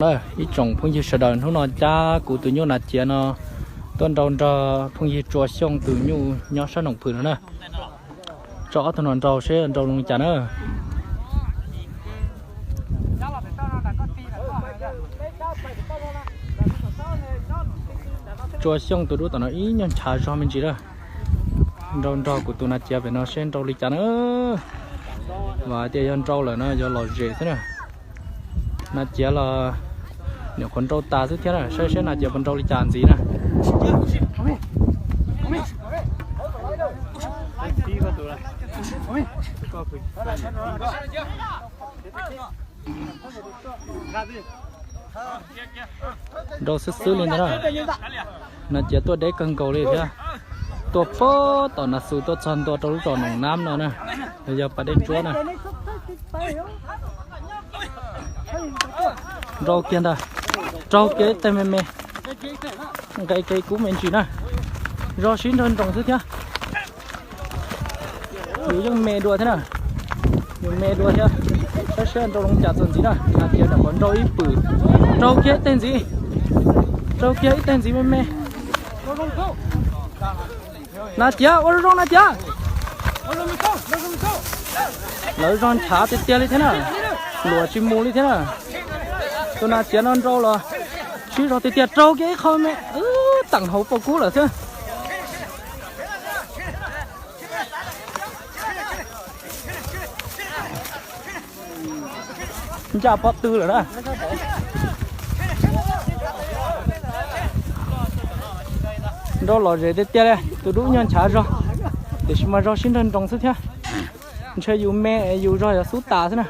Na, ib tsoom phooj ywg sawv daws, hnub no cab kuv tus nyuj Nas Ciav no tuaj nrau nrog phooj ywg Tsua Xyooj tus nyuj nyob sab Noom Phwm no na. Tso ob tug no nrau seb nrau zoo li cas na. Tsua Xyooj tus dub tom no ib nyuag nchav zog me ntsis lawm. Nrau nrog kuv tus Nas Ciav pem no seb nrau li cas na. Vam tias yog nrau lawm no yuav lom zem xwb na. Nas Ciav los nyuam qhuav nrau tas xwb thiab na, saib seb Nas Ciav puas nrau li cas ntxiv na. Nrau xwb xwb li ntag na. Nas Ciav tuaj deb kawg nkaus li thiab. Tuaj puag tom Nas Xus tuaj txog ntua rau lub zos Noom Nab no na, yog pas dej ntsuab na. Nrau kiag ntag, raug kiag ib teg me me, nqes kev kub me ntsis na. Zog sib nrog nroos xwb thiab. Yus yeej me dua thiab na, yus me dua thiab. Saib seb nrau zoo cas txuas ntxiv na. Nas Ciav nyuam qhuav nrau ib pwm, raug kiag ib teg ntxiv, raug kiag ib teg ntxiv me me. Nas Ciav ua zoo zoo Nas Ciav. Lawv zog nchav tiag tiag li thiab na, luam tsis mus li thiab na. Tus Nas Ciav no nrau los sib zog tiag tiag, raug kiag ib qho me, teem hauv paus kub lawm xwb. Ncaj pob tw lawm na. Nrau lom zem tiag tiag li, tus dub nyuag nchav zog, tiam sis mas zog sib nrog nroos xwb thiab. Ntshe yus me es yus zog yuav xub tas xwb na.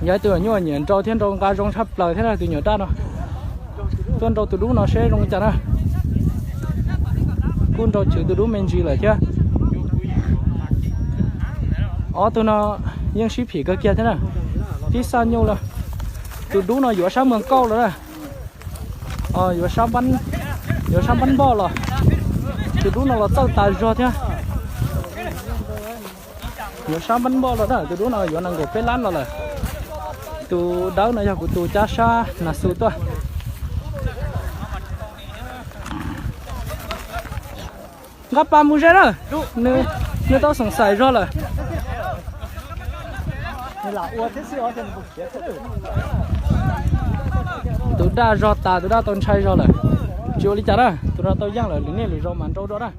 Yog ib tug nyuam nyuam nyiam nrau thiab nrau nqa zoo tshaj plaws thiab na tus nyuam daj no. Tuaj nrau tus dub no seb zoo li cas na. Kuj nrau chwv tus dub me ntsis lawm thiab. Ob tug no yeej sib phim kawg kiag thiab na. Tib xaj nyuj lawm. Tus dub no yuav sab Muas Kauj lawm na. Yuav sab Npab Npoj los. Tus dub no los txawj tas zog thiab. Yuav sab Npab Npoj los na, tus dub no yuav nees nkaum peb lab los lawm. Tus dawb no yog kuv tus cab sab Nas Xus tuaj. Nqa pas mus ze na, nws tau xoom xaim zog lawm. Tus daj zog tas, tus daj tau ntshai zog lawm. Tsis ua li cas na, tus no tau yeej lawm, lwm niaj lwm zaus mam nrau dua na.